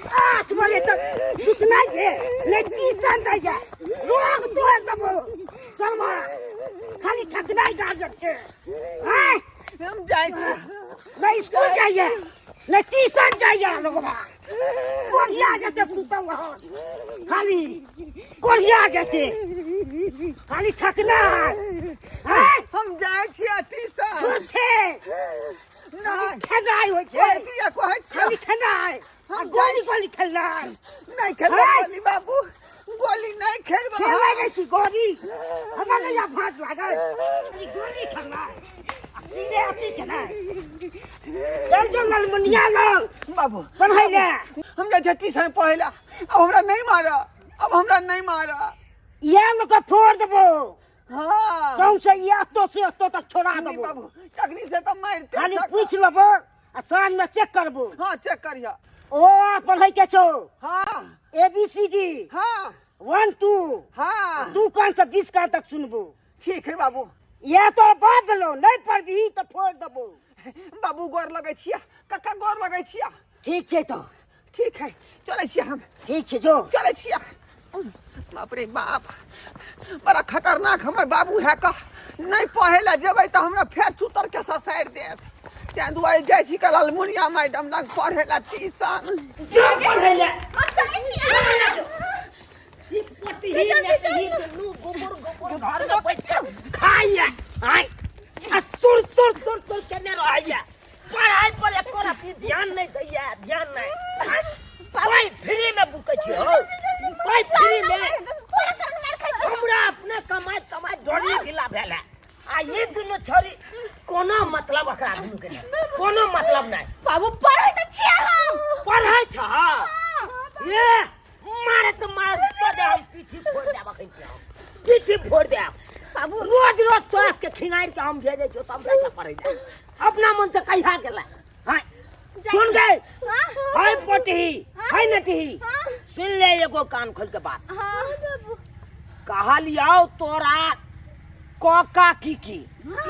8 बजे तक सुतना ये नहीं ट्यूशन दैया रोग तोड़ देबो शर्मा खाली ठकनाइ गार्जियन के आँय हम जाइ छी। नहीं स्कूल जाइए नहीं ट्यूशन जाइए लोगवा कोढ़िया जेते सुतल रहत खाली कोढ़िया जेते खाली ठकना आँय हम जाइ छी ट्यूशन। झूठे। नहि। खेनाइ होइ छै। किया कहै छी? खाली खेनाइ आ हम गोली जाइ छी। गोली खेलनाइ। नहि खेलबै। हे! गोली बाबू, गोली नहि खेलबै। खेलै जाइ छी गोली, हमरा नहि आब भाँज लागल। खाली गोली खेलनाइ आ सीधे अथी केनाइ। चल जो ललमुनिया लग बाबू पढ़ै ले। हम जाइ छियै ट्यूशन पढ़ै लए। अब हमरा नहि मारऽ, अब हमरा नहि मारऽ। इएह लोक के फोड़ देबो। हाँ। सौंसे ई एतो से एतो तक छोड़ा नहीं देबो। बाबू, तखनी से तऽ मारिते खाली छक। पूछि लेबो आ साँझ में चेक करबो। हाँ, चेक करिह। ओ पढ़ै के छौ। हाँ। A B C D. हाँ। 1 2। हाँ। 2 कान से 20 कान तक सुनबो। ठीक है बाबू। इएह तोर बाप भेलौ, नहीं पढ़बही तऽ फोड़ देबो। बाबू गोर लगै छियै, कक्का गोर लगै छियै। ठीक छै तऽ। ठीक है, चलै छियै हम। ठीक छै, जो। चलै छियै। बाप रे बाप, बड़ा खतरनाक हमर बाबू है। कह नहीं पढ़े ला जेबै तऽ हमरा फेर चुतर के ससारि देत। तें दुआरे जाइ छी कल ललमुनिया मैडम लग पढ़े ला ट्यूशन। जो पढ़ै ले। हम चलै छियै। ई पटही नेटही दुनू गोबर गोबर घर में बैठ के खाइए आय आ सुर सुर सुर सुर केने रहैए। पढ़ाई पर एको रत्ती ध्यान नहीं दैया, ध्यान नहीं। पाई फ्री में बुकै छी हो, पाई फ्री में। हमरा अपने कमाई कमाई डोरी ढीला भेल है आ ये दुनू छोरी कोनो मतलब एकरा दुनू के नहीं, कोनो मतलब नहीं। बाबू पढ़ै तऽ छियै हम। पढ़ै छ ये मारे तो मारे तो दे, हम पीठी फोड़ देब अखन के, हम पीठी फोड़ देब। बाबू रोज रोज तोरा के खिनार के हम भेजै छियौ तब जाइ छ पढ़ै ले। अपना मन से कहिया गेला? हाँ सुन गए? हाय पटही हाय नटही, सुन ले एगो कान खोल के बात। हाँ बाबू। कहलियौ तोरा कका की की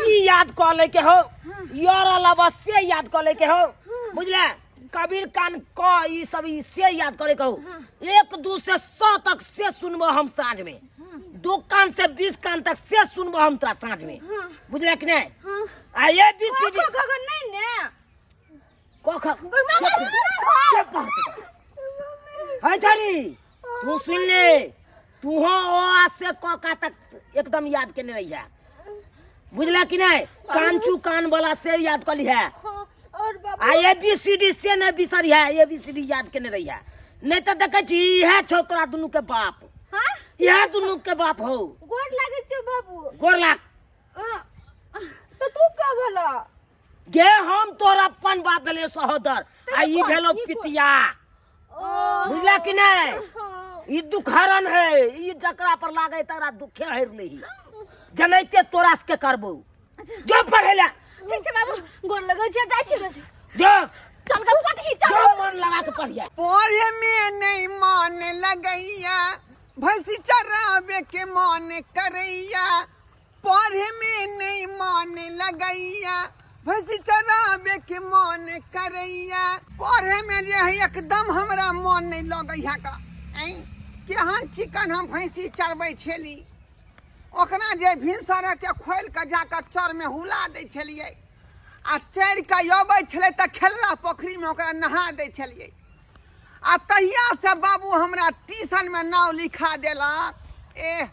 ई याद कऽ ले के हो, your अलावा से याद कऽ ले के हो, बुझले? कबीर कान क ई सब ई से याद करे के हो। 1 2 से 100 तक से सुनबो हम साँझ में, 2 कान से 20 कान तक से सुनबो हम तोरा साँझ में, बुझले कि नहीं? आ ए बी सी डी क ख ग नहीं ने। क ख के पढ़तै? है छड़ी तू सुन ले, तू हो ओ आ से क का तक एकदम याद केने रही है, बुझला कि नहीं? कांचू कान वाला से याद कर ली है। हाँ, और बाबू आ ए बी सी डी से नहीं बिसरी है, ए बी सी डी याद केने रही है, नहीं तो देखे छी इहे छौ तोरा दुनू के बाप। हाँ? इहे दुनू के बाप हो। गोर लागे छौ बाबू। गोर लाग। तो तू का भला गे? हम तोर अपन बाप भेलियो सहोदर आ ई कोन? भेलो ई कोन? पितिया, ओ, बुझला कि नहीं? हाँ। ई दुखहरन है, ई जकरा पर लागे तकरा दुखे हरि लही। जनैते तोरा के करबो। जो पढ़े ला। ठीक छै बाबू, गोर लगै छै, जाइ छी। जो। चल के पढ़ी, चल। जो मन लगा के पढ़िया। पढ़े में नहीं मन लगैया, भैंसी चरावे के मन करैया। पढ़े में नहीं मन लगैया, भैंसी चरावे के मन करैया। पढ़े में जे है एकदम हमरा मन नहीं लगैया का। ऐं केहन चिकन हम भैंसी चरबै छली, ओकरा जे भिनसर के खोलि कऽ जाकऽ चर में हुला दै छलियै आ चरि कऽ अबै छलै तऽ खेलरा पोखरिमे ओकरा नहा दै छलियै। आ तहियासँ बाबू हमरा ट्यूशनमे नाम लिखा देलक। एह,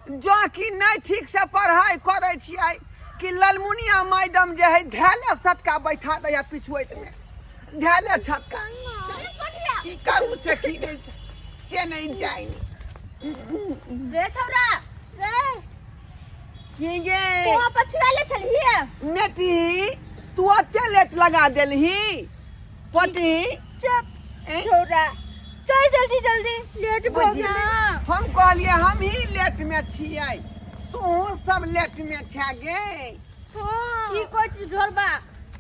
जँ कि नहि ठीकसँ पढ़ाइ करै छियै कि ललमुनिया मैडम जे है धैले सटका बैठा दैया पिछुआइतमे, धैले छटका। की करू से की नहि से नहीं जानि। रे छौरा रे। की गे? तू पछुआले छलही? नेटी, तू अते लेट लगा देलही पटी। चुप छौरा, चल जल्दी जल्दी, लेट भ बुझी, गेलै। हम कहलिए हम ही लेट में छियै, तू सब लेट में छे गे। की कहै छी ढोरबा,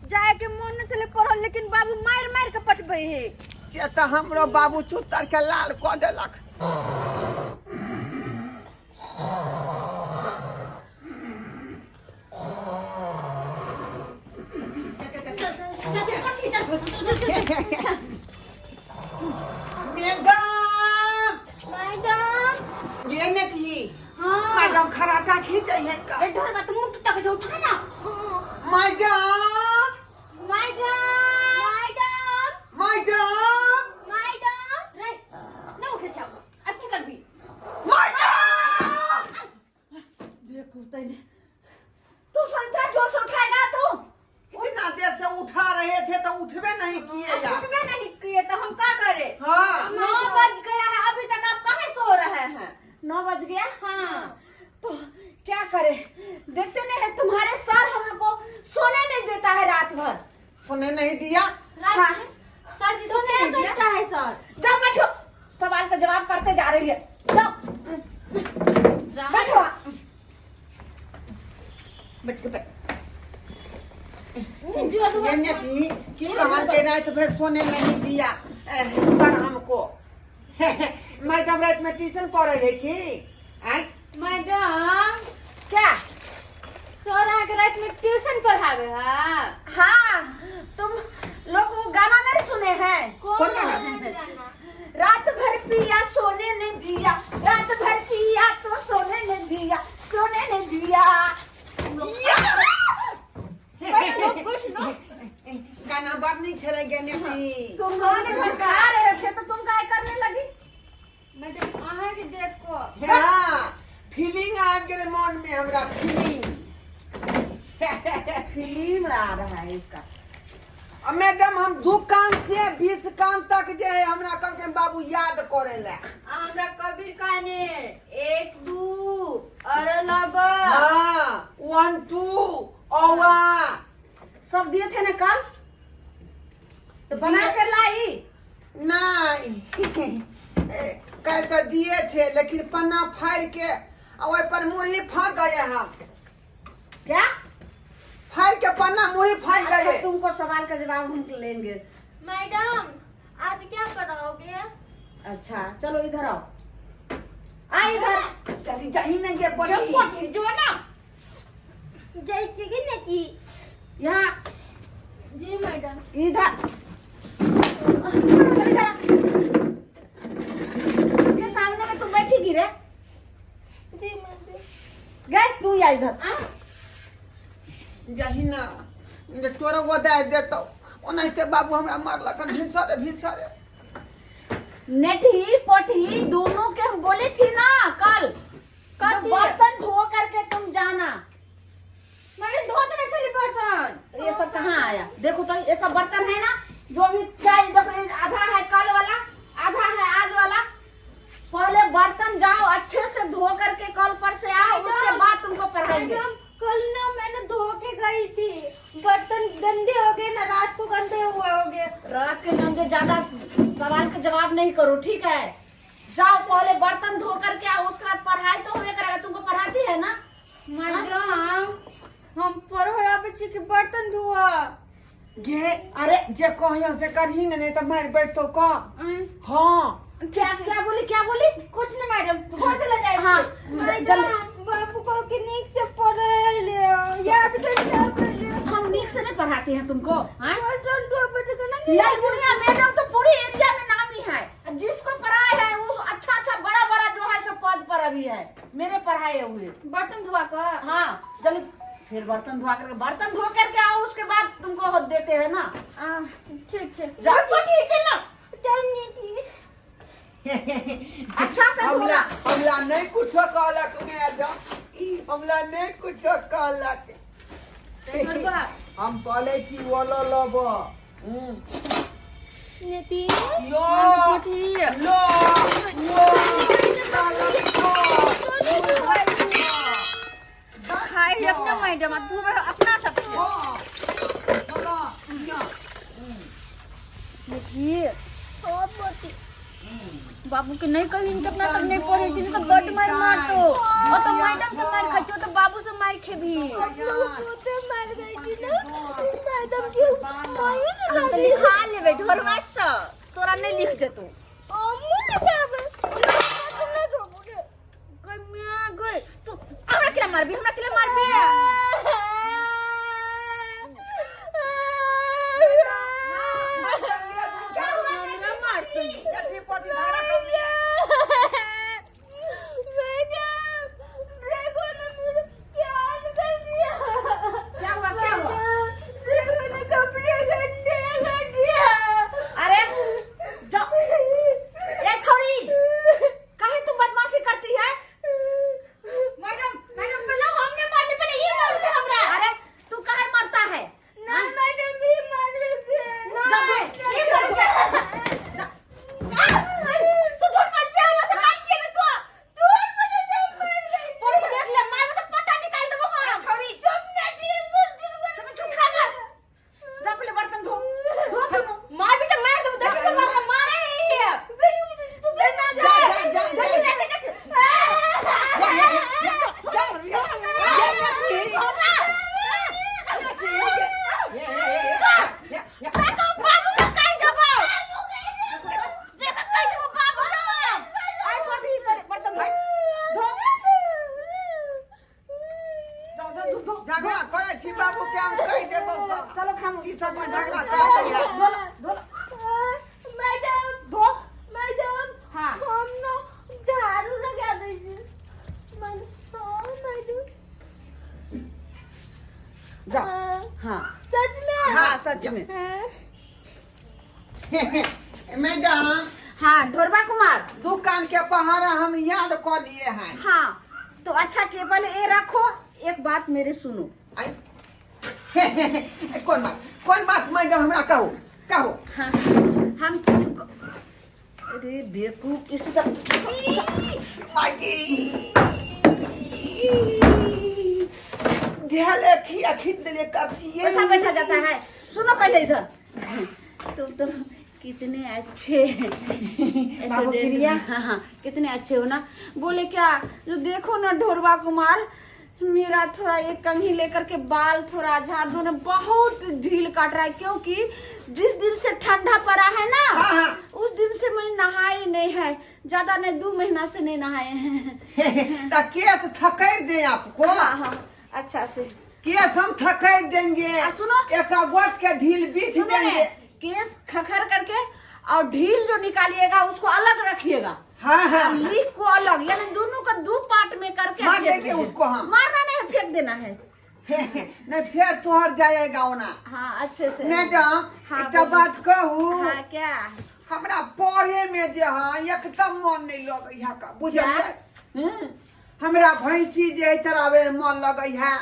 जाय के मन न छलै पढ़ल, लेकिन बाबू मारि मारि के पटबै हे। से तऽ हमरो बाबू चुतर के लाल कऽ देलक। मैडम। मैडम। ये ने थी। हाँ। मैडम खराटा खींचे है का? ए ढोरबा तो मुंह तक जो उठा ना। Madam. Madam, madam. Madam. Madam रे, ना उठे छाव, अब की करबी? मैडम। देखो तने तू सो इतना जोर से उठाएगा तू? इतना देर से उठा रहे थे तो उठबे नहीं किए यार। उठबे नहीं किए तो हम क्या करे? हाँ। 9 बज गया है, अभी तक आप कहाँ सो रहे हैं? 9 बज गया? हाँ। तो क्या करे, देखते नहीं है तुम्हारे सर हम लोग को सोने नहीं देता है रात भर। सोने नहीं दिया? हाँ। सर जी सोने नहीं दिया करता है सर? जाओ बैठो, सवाल का जवाब करते जा रही है। जाओ बैठो, बैठ के बैठ। ये ने थी कि कहल के रात भर सोने नहीं दिया सर हमको। मैडम रात में ट्यूशन पढ़े है की? आय? मैडम। क्या? सर आके रात में ट्यूशन पढ़ावे है? हाँ, तुम लोग वो गाना नहीं सुने हैं? कौन गाना? रात भर पिया सोने ने दिया, रात भर पिया तो सोने ने दिया, सोने ने दिया। गाना बात नहीं छले गने थी। तुम लोग खा रहे थे तो तुम काय करने लगी? मैडम, अहाँ के देख को। हाँ, फीलिंग आ गेल मन में हमरा, फीलिंग। फिल्म आ रहा है इसका। आ मैडम, हम 2 कान से 20 कान तक जे है हमरा कहलकै बाबू याद करे ला। आ हमरा कबीर काने 1 2 अरलब। हाँ, 1 2 औवा। सब दिए थे ना कल, तो बना कर लाई? नहीं, कल तो दिए थे लेकिन पन्ना फाड़ के आ ओहि पर मुरही फाँक गए हम। क्या? फाड़ के पन्ना मुरही फाँक अच्छा, गए। तुमको सवाल का जवाब हम लेंगे। मैडम, आज क्या पढ़ाओगे? अच्छा चलो इधर आओ, आ इधर। चली जाही ना गे पड़ी। जो ना। जय छी कि नहीं की? यहाँ। जी मैडम। इधर चल, इधर आ। के सामने में तुम बैठी गिरे। जी मैडम। गए तू या इधर। आ जाही ना जे तोरा गोदारि देतौ, ओनाहिते बाबू हमरा मारलक भिनसरे भिनसरे। नेठी पोठी दोनों के हम बोली थी ना कल, कथी? जब बर्तन धो करके तुम जाना। मैडम, धो देने छली बर्तन। तो ये सब कहाँ आया? देखो तो ये सब बर्तन है ना, जो भी चाय देखो, ये आधा है कल वाला, आधा है आज वाला। पहले बर्तन जाओ अच्छे से धो करके कल पर से आओ, उसके बाद तुमको पढ़ाएंगे। मैडम, कल ना मैंने धो के गई थी, बर्तन गंदे हो गए ना, रात को गंदे हुए हो गए। रात के गंदे, ज्यादा सवाल के जवाब नहीं करो, ठीक है? जाओ पहले बर्तन धो करके आओ, उसके बाद पढ़ाई तो होबे करेगा। तुमको पढ़ाती है ना? मैडम, हम पढ़ो आबै छी कि बर्तन धोआ? गे। अरे। जे कहियो से करही ने, नहीं तऽ मारि बैठतौ कम। हाँ। क्या क्या बोली, क्या बोली? कुछ नहीं मैडम, धो देला जाइ हाँ, छी। जल्दी। बाबू कह के नीक से पढ़े ले, याद करके आबै ले। हम नीक से नहीं पढ़ाते हैं तुमको? हाँ? बर्तन धोबै तऽ केना नीक? ललमुनिया मैडम तो पूरी एरिया में नामी है, जिसको पढ़ाए है वो अच्छा अच्छा बड़ा बड़ा जो है सब पद पर अभी है मेरे पढ़ाए हुए। बर्तन धोआ कर? हाँ, जल्दी फिर बर्तन धोआ करके, बर्तन धो करके आओ, उसके बाद तुमको देते हैं ना। आ, ठीक छै। जाओ। चल चल नीति। अच्छा से हमला धोना। हमला नहीं कुछो कहलक मैडम, हमला नहीं कुछो कहलक। हम पहले की वाला लब। नीति। लो। लो लो। खाइ है अपना मैडम, आ धोबै अपना सबके। देखिए बाबू के नहीं कही कि अपना तक नहीं पढ़े छी, नहीं तो बड मार मारतो। ओ तो मैडम से मार खाइ छी, ओ तो बाबू से मार खेबी। मार गई छी ना मैडम के। हम तो लिखा लेबै ढोरवा से, तोरा नहीं लिख देतो। ओ मुँह लगाबै तुम नहीं धोबो गे। गई मां गई, तू हमरा केला मारबी? हमरा केला मारबी? क्या हुआ? मारतो। चलो खाओ। ट्यूशन में झगड़ा करत है। धो लो, धो लो। मैडम, धो। मैडम। हाँ। हम ना झाड़ू लगा दीजिए। हाँ मैडम। जा। हाँ, हाँ। सच में? हाँ, सच में। हाँ। मैडम। हाँ ढोरबा कुमार। दुकान के पहाड़ा हम याद कऽ लिए हैं। हाँ तो अच्छा के पहले ये रखो, एक बात मेरे सुनो। आई। कौन बात, कौन बात मैडम, हमरा कहू, कहू। हाँ, हम तुमको, अरे बेवकूफ, इस सब मागी ध्यान खिया खींच देले करती। पैसा बैठा जाता है। सुनो पहले इधर, तुम तो कितने अच्छे बाबू स्टूडेंट। प्रिया। हाँ हाँ, कितने अच्छे हो ना। बोले क्या, जो देखो ना ढोरबा कुमार, मेरा थोड़ा एक कंघी लेकर के बाल थोड़ा झाड़ दो ना, बहुत ढील काट रहा है, क्योंकि जिस दिन से ठंडा पड़ा है ना, हाँ, हाँ। उस दिन से मैं नहाए नहीं है, ज्यादा नहीं 2 महीना से नहीं नहाए हैं। तो केस थकड़ दे आपको। हाँ हाँ, अच्छा से केस हम थकड़ देंगे। आ, सुनो। एक गोट के ढील बीछ सुनो ने, देंगे। केस खखर करके और ढील जो निकालिएगा उसको अलग रखिएगा। हाँ हाँ। और लीक को अलग, यानी दोनों का 2 पार्ट में करके मार फेंक देंगे दीजिए। उसको हम। मारना नहीं है, फेंक देना है। नहीं फिर सोहर जाएगा ओना। हाँ अच्छे से। मैडम, हाँ, एकटा बोलिए। बात कहू? हाँ क्या? हमरा पढ़े में जे है एकदम मन नहीं लगै है का, बुझलियै? हमरा भैंसी जे है चरावे में मन लगै है,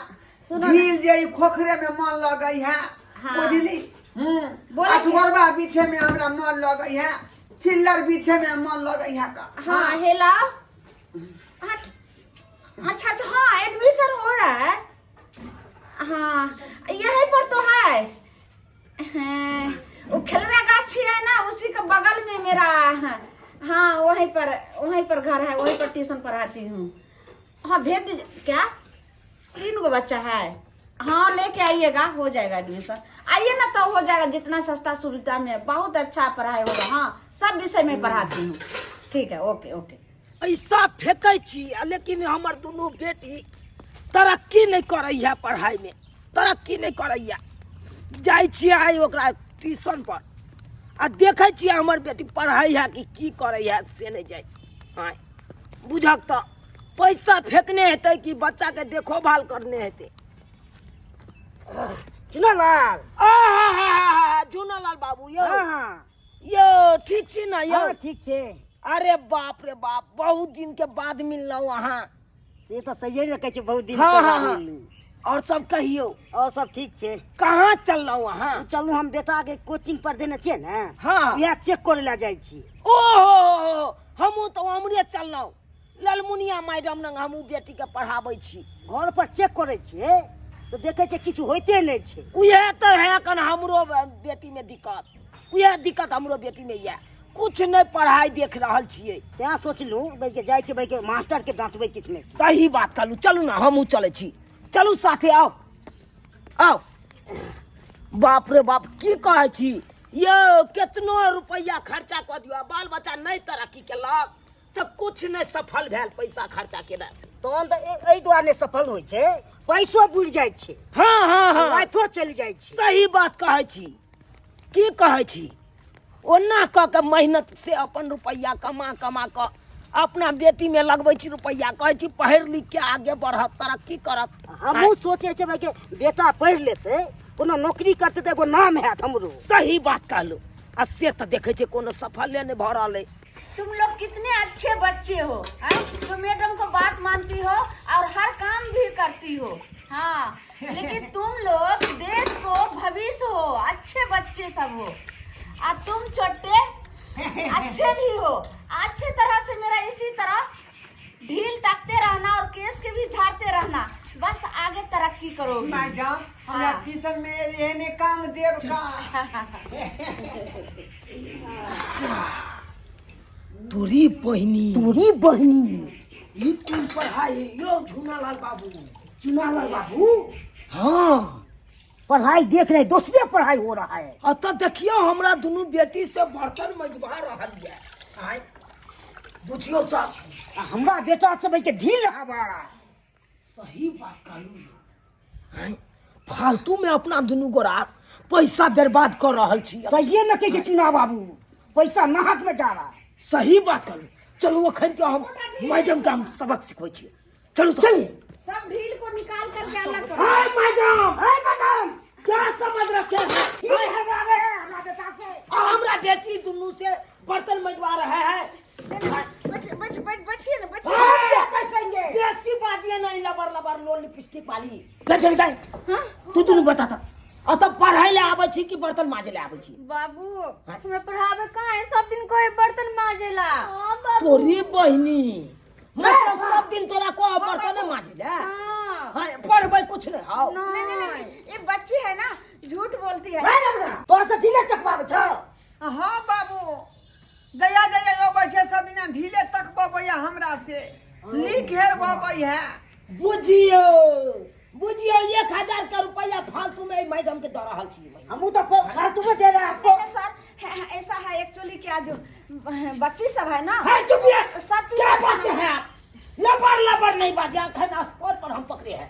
सुनो ना। झील जे है खोखरे में मन लगै है। हाँ। बुझली? बोले कि- अठगोरबा बीछे में हमरा मन लगै है, चिल्लर बीछे में मन लगै है का। हाँ हेलो, हाँ अच्छा अच्छा, हाँ एडमिशन हो रहा है, हाँ यहीं पर तो है। हाँ, वो खेलना गाछी है ना, उसी के बगल में मेरा, हाँ वहीं पर, वहीं पर घर है, वहीं पर ट्यूशन पढ़ाती हूँ। हाँ भेज दीजिए। क्या 3 गो बच्चा है? हाँ लेके आइएगा, हो जाएगा एडमिशन। आइए ना तो हो जाएगा, जितना सस्ता सुविधा में बहुत अच्छा पढ़ाई होगा। हाँ सब विषय में पढ़ाती हूँ। ठीक है, ओके ओके। ऐसा फेंकै छी, आ लेकिन हमर दुनू बेटी तरक्की नहीं करैया, पढ़ाई में तरक्की नहीं करैया। जाइ छियै आइ ओकरा ट्यूशन पर आ देखै छियै हमर बेटी पढ़ै है कि की करै है से नहीं जाइ। आँय बुझक तऽ पैसा फेंकने हेतै कि बच्चा के देखभाल करने हेतै। चुनालाल। आहा, झूनालाल बाबू यौ। हाँ। यौ ठीक छी ना यौ? हाँ, ठीक छै। अरे बाप रे बाप, बहुत दिन के बाद मिललहुँ अहाँ। से तऽ सहिए ने कहै छै, बहुत दिन हाँ, के बाद हाँ, हाँ। मिललहुँ। और सब कहियौ। और सब ठीक छै। कहाँ चललहुँ अहाँ? चलू, हम बेटा के कोचिंग पर देने छियै ने, हाँ। वएह चेक करे लए जाइ छी। ओहो, हमहूँ तऽ उम्हरे चललहुँ, ललमुनिया मैडम लग हमहूँ बेटी के पढ़ाबै छी। घर पर चेक करै छियै तऽ देखै छियै किछु होइते नहि छै। उएह तऽ है कन हमरो बेटी में दिक्कत, उएह दिक्कत हमरो बेटी में यऽ, कुछ नहि पढ़ाई देख रहल छियै। तैं सोचलहुँ बैठ के जाइ छियै, बैठ के मास्टर के डाँटबै किछु नहि। सही बात कहलहुँ, चलू ना हमहूँ चलै छी, चलू साथे, आउ आउ। बाप रे बाप, की कहै छी यौ, केतनो रुपैआ खर्चा कऽ दियौ आ बाल बच्चा नहि तरक्की केलक तऽ कुछ नहि सफल भेल पैसा खर्चा केला से। तहन तऽ एहि दुआरे नहि सफल होइ छै, पैसो बुड़ि जाइ छै। हाँ, हाँ, हाँ। लाइफो चलि जाइ छै। सही बात कहै छी, की कहै छी, ओना कऽ के मेहनत से अपन रुपैआ कमा कमा कऽ अपना बेटी में लगबै छी रुपैआ, कहै छी पढ़ि लिख के आगे बढ़त, तरक्की करत। हमहूँ सोचै छियै भाइ के बेटा पढ़ि लेतै, कोनो नौकरी करतै तऽ एगो नाम हैत हमरो। सही बात कहलहुँ, आ से तऽ देखै छियै कोनो सफले नहि भऽ रहल अइ। तुम लोग कितने अच्छे बच्चे हो, हैं? जो मैडम को बात मानती हो और हर काम भी करती हो। हाँ लेकिन तुम लोग देश को भविष्य हो, अच्छे बच्चे सब हो, और तुम छोटे अच्छे भी हो। अच्छे तरह से मेरा इसी तरह ढील ताकते रहना और केस के भी झाड़ते रहना, बस आगे तरक्की करोगे। मैडम, हमरा हाँ। ट्यूशन में एहने काम देब का। तोरी बहिनी, तोरी बहिनी, ई कोन पढ़ाई यौ झूनालाल बाबू? चुनालाल बाबू। हाँ पढ़ाई देख रहे, दूसरे पढ़ाई हो रहा है। अतः देखियौ हमरा दुनू बेटी से बर्तन मजबा रहल यऽ। आँय बुझियौ तऽ आ हमरा बेटा सब के ढील हवा। सही बात कहलू। आँय फालतू में अपना दुनू गोरा पैसा बर्बाद कर रहल छी। सहिए में कहै छै चुनाव बाबू, पैसा नाहक में जा रहा है। सही बात कहलू। चलू अखन के हम मैडम के हम सबक सिखबै छी, चलू तो। चलिए। सब ढील को निकाल करके अलग करो। हाय मैडम, हाय मैडम, क्या समझ रखे हैं? की हरा रहे हैं हमरा बेटा से? आ हमरा बेटी दुनू से बर्तन मजवा रहे हैं। बैठ बैठ बैठ, बैठिए ना, बैठिए। हाय! पैसेंगे बेसी बाजिए नहीं, लबर लबर लो लिपस्टिक वाली। चल चल जाए तू दुनू बता ता, अतः पढ़ाई ले आबै छी कि बर्तन माजे ले आबै छी? बाबू, हमरा पढ़ावे कहाँ है? सब दिन कहे बर्तन माजेला। हां बाबू। तोरी बहिनी, मतलब सब दिन तोरा को बर्तन माजे ले? हां। हाँ, पढ़बै कुछ नहीं। हाँ, नहीं नहीं नहीं, ये बच्ची है ना, झूठ बोलती है। तोरा से ढीले चकवाबै छौ? हाँ बाबू, जया जया अबै छै सब दिना ढीले तकबैया, हमरा से लीक हेरबबै है। बुझियो बुझियो, 1000 के रुपया फालतू में मैडम के दऽ रहल छी। हमहूँ तो फालतू में दे रहे हैं आपको। नहीं, सर, ऐसा है एक्चुअली, क्या जो बच्ची सब है ना, है चुपिए। सब चीज क्या सब बात है आप? लबर लबर नहीं बाजे, अखन स्पॉट पर हम पकड़े हैं,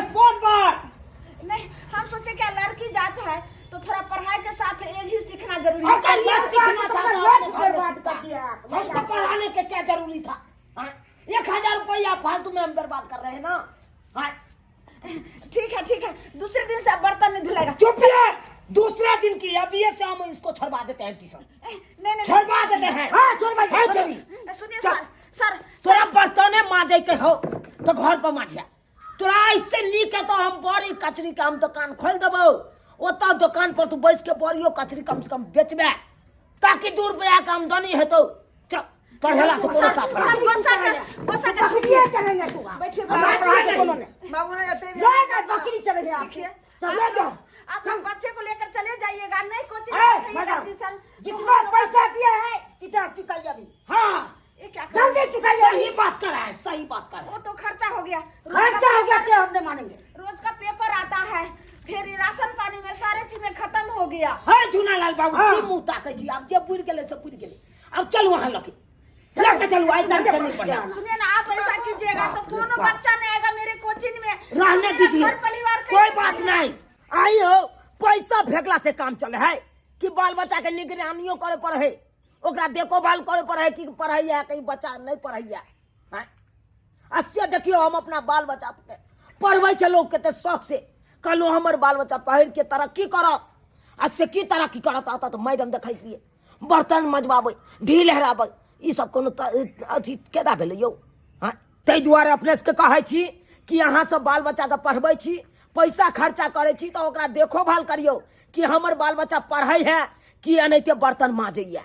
स्पॉट पर। नहीं, हम सोचे क्या लड़की जात है तो थोड़ा पढ़ाई के साथ ये भी सीखना जरूरी है। अगर ये सीखना था तो अपने घर में बर्बाद सीखता। कर दिया। हमको पढ़ाने के क्या जरूरी था? हाँ? 1000 रुपया फालतू में हम बर्बाद कर रहे हैं ना। हाँ? ठीक है ठीक है, दूसरे दिन से अब बर्तन नहीं धुलेगा। चुप है, दूसरे दिन की अभी से हम इसको छुड़वा देते हैं ट्यूशन। नहीं नहीं। छुड़वा देते हैं। हाँ, छोड़वाइए। हाँ, चली। नहीं, सुनिए। चल। सर सर, तोरा बर्तने माजे के हो तो घर पर माजिया। तोरा ऐसे नीक है तो हम बड़ी कचरी के हम दुकान खोल देबो, ओतऽ दुकान पर तू बैस के बड़ियो कचरी कम से कम बेचबे, ताकि 2 रुपया के आमदनी हेतौ। चल, पढ़ेला से कोनो सर साफ सर, गुस्सा कर, गुस्सा कर। बकरिए चढ़ेंगे तू। बैठिए। हमरा बैठिए। पढ़ा के कोनो नहीं। बाबू ने एते नहीं नहीं, बकरी चढ़ेंगे आप। देखिए, चल ले जाओ। आप लोग बच्चे को लेकर चले जाइएगा, नहीं कोचिंग ए, रखिएगा मैडम, ट्यूशन। जितना पैसा दिया है कितना चुकाइए अभी। हाँ। ये क्या कर जल्दी चुकाइए अभी। सही बात कर रहा है, सही बात कर रहा है। वो तो खर्चा हो गया रोज खर्चा का हो गया से हम नहीं मानेंगे। रोज का पेपर आता है, फिर ये राशन पानी में सारे चीज में खत्म हो गया। है झूनालाल बाबू। हाँ। की मुंह ताकै छी? आब जे बुढ़ गेलै से बुढ़ गेलै, अब चलू अहाँ लके, लके चलू, आइ तक से नहीं पढ़ा। सुनिए ना, आप ऐसा कीजिएगा तो कोनो बच्चा नहीं आएगा मेरे कोचिंग में। रहने मेरा दीजिए। घर परिवार का कोई बात नहीं। आई हो पैसा फेंकला से काम चले है कि बाल बच्चा के निगरानियो करे पर है, ओकरा देखो भाल करे पर है कि पढ़ैया कहीं बच्चा नहीं पढ़ैया हैं। अस्य देखियो, हम अपना बाल बच्चा के पढ़बै छै लोग कते शौक से, कहलहुँ हमर बाल बच्चा पढ़ि के तरक्की करत, आ से की तरक्की करत? आता तऽ मैडम देखैत रहियै बर्तन मजबाबै, ढील हेराबै, ई सब कोनो अथी केना भेलै यौ? हँ, ताहि दुआरे अपने सबके कहै छी कि अहाँ सब बाल बच्चाके पढ़बै छी, पैसा खर्चा करै छी, तऽ ओकरा देखो भाल करियौ कि हमर बाल बच्चा पढ़ै है कि एनाहिते बर्तन माजैया।